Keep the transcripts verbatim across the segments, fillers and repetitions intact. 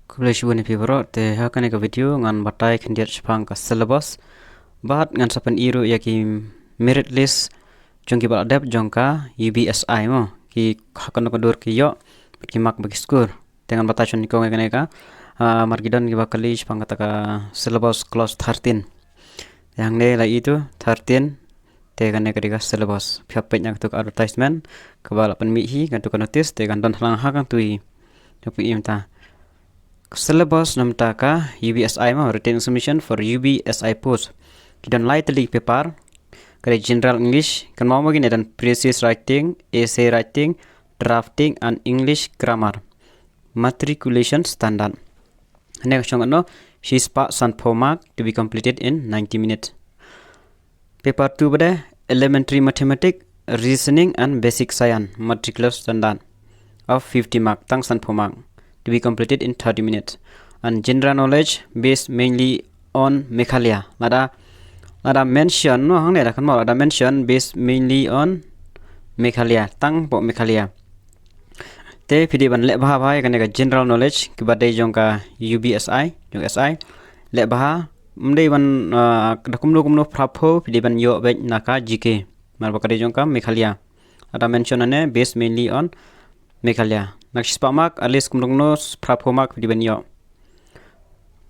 Khublei shibun ïa phi baroh, te ha kane ka video ngan batai khyndiat shaphang ka syllabus. Bad ngan sa pyni ruh ïa ki merit list jong ki ba la dep jong ka U B S I mo. Ki ha kano ka dur ki ïoh, bad ki mark bad ki score. Te ngan batai shwa nyngkong ïa kane ka, ah, namar ki don ki ba kylli shaphang kata ka syllabus clause thirteen. Te hangne la ïohi tu, thirteen. Te kane ka dei ka syllabus. Phi hap peit na katu ka advertisement, kaba la pynmih hi, katu ka notice, te kan don lang ha katu hi. Te phi im ta. Syllabus namar ka U B S I mo, written examination for U B S I post. Ki don lai tylli ki paper, ka dei general English, kan mo mo kine don precis writing, essay writing, drafting and English grammar. Matriculation standard. Hangne ka shong katno, shispah sanphew mark to be completed in ninety minutes. Paper two bad elementary mathematics, reasoning and basic science, matriculation standard of fifty mark, tang sanphew mark, to be completed in thirty minutes. And general knowledge based mainly on Meghalaya. Lada, lada mention, no, hangne da kan mo, lada mention based mainly on Meghalaya, tang hapoh Meghalaya. Te phi dei ban leh bha bha ïa kane ka general knowledge, ki ba dei jong ka U B S I, jong S I. Leh bha, ym dei ban, ah, da kumno kumno phra phew, phi dei ban ïoh beit na ka G K. Namar ba ka dei jong ka Meghalaya. Lada mention hangne, based mainly on Meghalaya. Na ka shispah mark, at least kumno kumno phra phew mark phi dei ban ïoh.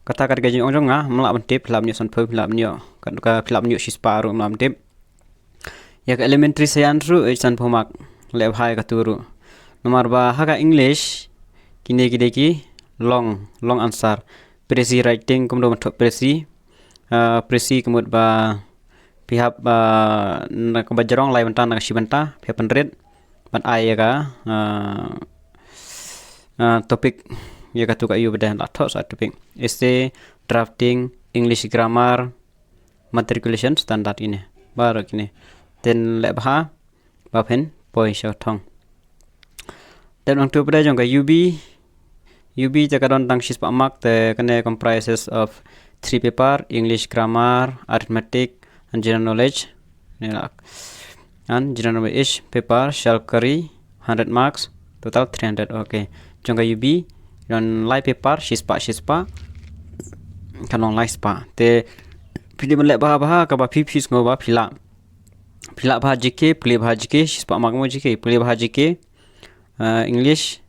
Kata ka dei ka jingong jong nga, ym lah ban tip, phi lah ban ïoh sanphew, phi lah ban ïoh. Ka, ka phi lah ban ïoh shispah ruh, ym lah ban tip. Ïa ka elementary science ruh, eh, sanphew mark. Leh bha ïa katu ruh. Namar ba ha ka English, kine ki dei ki long, long answer. Precis writing, kumno ban thoh precis. Ah, precis ka mut ba phi hap, ah, na kaba jrong lai bynta, na ka shi bynta, phi hap pynrit ban ai ïa ka, ah, ah, topic ïa katu ka ïu ba dei la thoh sa topic. Essay, drafting, English grammar, matriculation standard kine. Baroh kine. Te leh bha, ba phin poi sha thong. Dep nangtu pat jong ka U B, U B te ka don tang shispah mark, te kane comprises of three paper, English grammar, arithmetic and general knowledge. Ni lak. And general knowledge, each paper shall carry hundred marks, total three hundred. Okay. Jong ka U B, don lai paper, shispah, shispah. Kan long lai spah. Te phi dei ban leh bha bha, kaba phi phi sngew ba phi lah. Phi lah bha G K, pule bha G K, shispah mark mo G K, pule bha G K. Ah, English,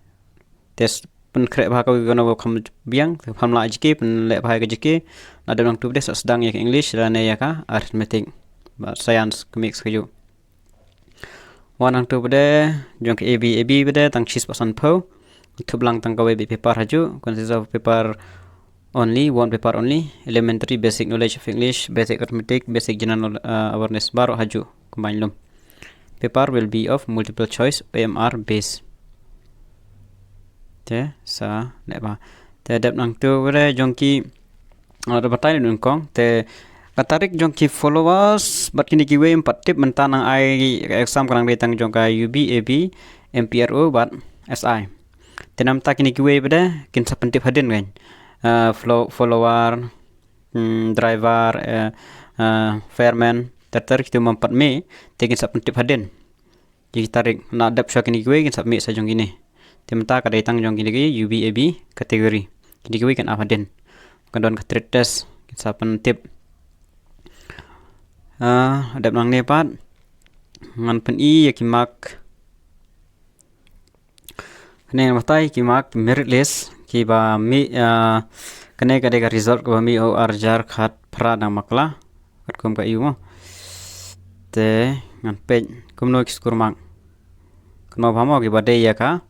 te pynkhreh bha kawei kano kano kham biang, te pham lah G K, pynleh bha ka G K. Lada nangtu pat sa sdang ïa ka English, lane ïa ka arithmetic. Bad science, ka mix kajuh. Wan nangtu pat, jong ka A B, A B pat, tang shispah sanphew. Thup lang tang kawei beit paper hajuh, consists of paper only, one paper only, elementary basic knowledge of English, basic arithmetic, basic general, uh, awareness, baroh hajuh, combine lum. Paper will be of multiple choice, O M R base. Te, sa, leh bha. Te, dep nangtu pat, jong ki, ah, da batai nyngkong, te, ka tarik jong ki followers, bad kine kiwei ym pat tip mynta nang ai exam ka nang dei tang jong ka U B, A B, M P R O, bad S I. Te namar kine kiwei pat, kin sa pyntip hadien kan. Ah, flo-, follower, hmm, driver, eh, eh, fireman, ter ter kitu ym pat mih, te kin sa pyntip hadien. Ki tarik, lada dep shuwa kine kiwei, kin sa mih sa jong kine. Te mynta ka dei tang jong kine ki U B A B category. Kine kiwei kan ap hadien. Kan don ka trade test, kin sa pyntip. Ah, dep nangne pat, ngan pyni ïa ki mark. Kane ngan batai ki mark merit list, ki ba mih, ah, kane ka dei ka result kaba mih u arhajar khatphra dang bakla. Katkum ka ïu mo. Te ngan peit kumno ki score mark. Kumno ba mo ki ba dei ïa ka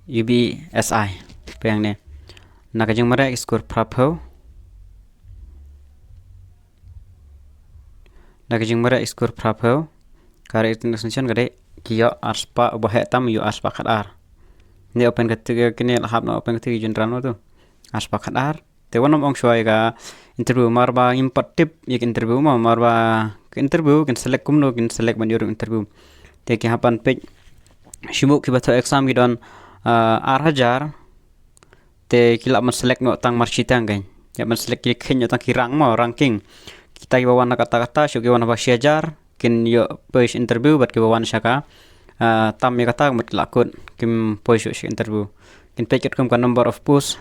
U B S I. Peit hangne. Na ka jingmareh ki score phraphew. Na ka jingmareh ki score phraphew. Ka written examination ka dei ki ïoh arspah, uba heh tam ïoh arspah khatar. Kine open category, kine la hap na open category, general mo tu. Arspah khatar. Te wat nym ong shuwa ïa ka interview, namar ba ngim pat tip ïa ka interview mo, namar ba ka interview kin select kumno, kin select ban ïoh ruh interview. Te ki hap ban peit, shibun kiba thoh exam ki don, ah, arhajar. Te ki lah ban select noh tang marshitang kan. Ki lah ban select, ki kheiñ noh tang ki rank mo, ranking. Kita kiba wan na kata kata, shuh ki wan haba shihajar, kin ïoh poi sha interview, bad kiba wan sha ka, ah, tam ïa kata, mut ki lah kut, kim poi shuh sha interview. Kin peit katkum ka number of post,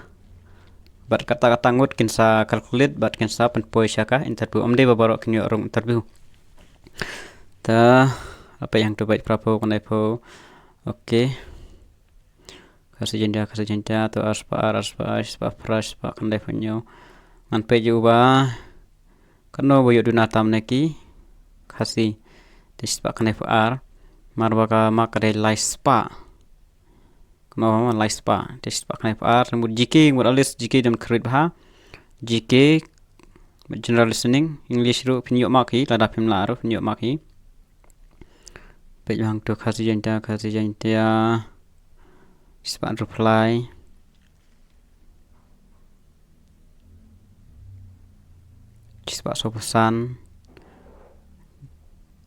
Bad kata kata ngut kin sa calculate bad kin sa pynpoi sha ka interview. Ym dei ba baroh kin ïoh rung interview. Ta apa yang tu baik prapo kane po. Okay. Khasi Jaintia, Khasi Jaintia, to ar spah ar, ar spah ar, spah phra, spah khyndai phew hynñiew. Ngan peit ïa uba katno ba ïoh duna tam na ki Khasi. Te spah khyndai phew ar. Mar ba ka mark ka dei lai spah. Kano lai spah. Te spah khyndai phew ar. Mut G K, mut alis G K don krit bha. G K, mut general listening, English ruh phin ïoh mark hi, lada phim lah ruh phin ïoh mark hi. Peit bang tu Khasi Jaintia, Khasi Jaintia. Spah reply. Spah sophew san.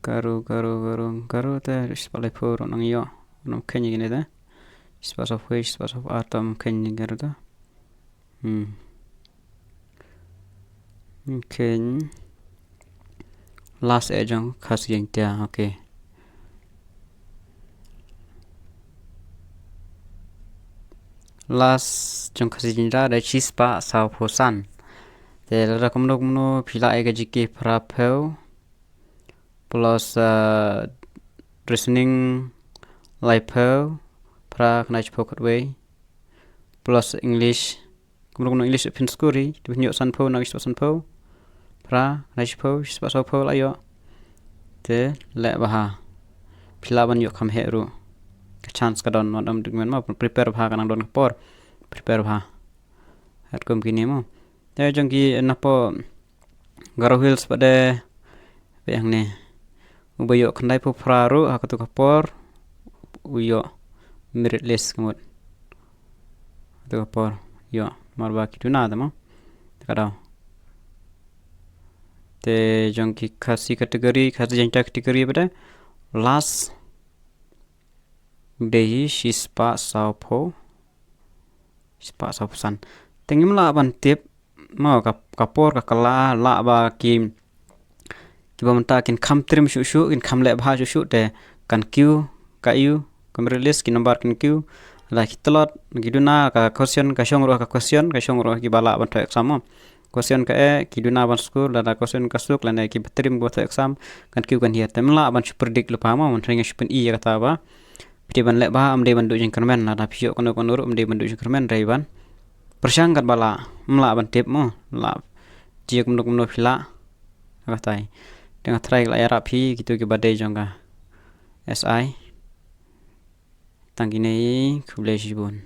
Garo, Garo, Garo, Garo te spah laiphew ruh nang ïoh. Nang khein ïa kine te. Spah sophew, spah sophew ar tam khein ïa Garo te. Hmm. Khein. Last eh jong Khasi Jaintia, okay. Last jong Khasi Jaintia da shi spah sawphew san. Te lada kumno kumno phi lah ïa ka G K phra phew. Plus, uh, reasoning laiphew, phra khyndai shiphew khatwei. Plus English. Kumno kumno English phin score hi, te phin ïoh sanphew na ka spah sanphew. Phra khyndai shiphew, spah sawphew lah ïoh. Te leh bha. Phi lah ban ïoh kham heh ruh. Ka chance ka don, wat ym duk men mo, prepare bha, ka nang don ka por. Prepare bha. Hat kum kine mo. Te jong ki napoh Garo Hills pat de peit hangne. Uba ïoh khyndai phew phra ruh ha katu ka por u ïoh merit list ka mut. Katu ka por ïoh mar ba ki duna te mo. Te ka daw. Te jong ki Khasi category, Khasi Jaintia category pat de last dei hi shi spah sawphew. Spah sawphew san. Te ngim lah ban tip mo ka, ka por ka kylla, lah ba ki, kiba mynta kin kham trim shuh shuh, kin kham leh bha shuh shuh te kan kiew, ka ïoh, ka merit list ki number kin kiew. Lada ki tlot, ki duna, ka question ka shong ruh ka question, ka shong ruh kiba lah ban thoh exam mo. Question ka eh, ki duna ban score, lada question ka suk, lane kiba trim ba thoh exam, kan kiew kan hiar. Te ym lah ban shu predict lypa mo, mynta nga shu pyni ïa kata ba phi dei ban leh bha, ym dei ban duh jingkyrmen, lada phi ïoh kano kano ruh ym dei ban duh jingkyrmen, dei ban pyrshang katba lah, ym lah ban tip mo, lah. Jia kumno kumno phi lah. Katai. Te nga try lah ïarap phi kitu kiba dei jong ka S I. Tang kine, khublei shibun.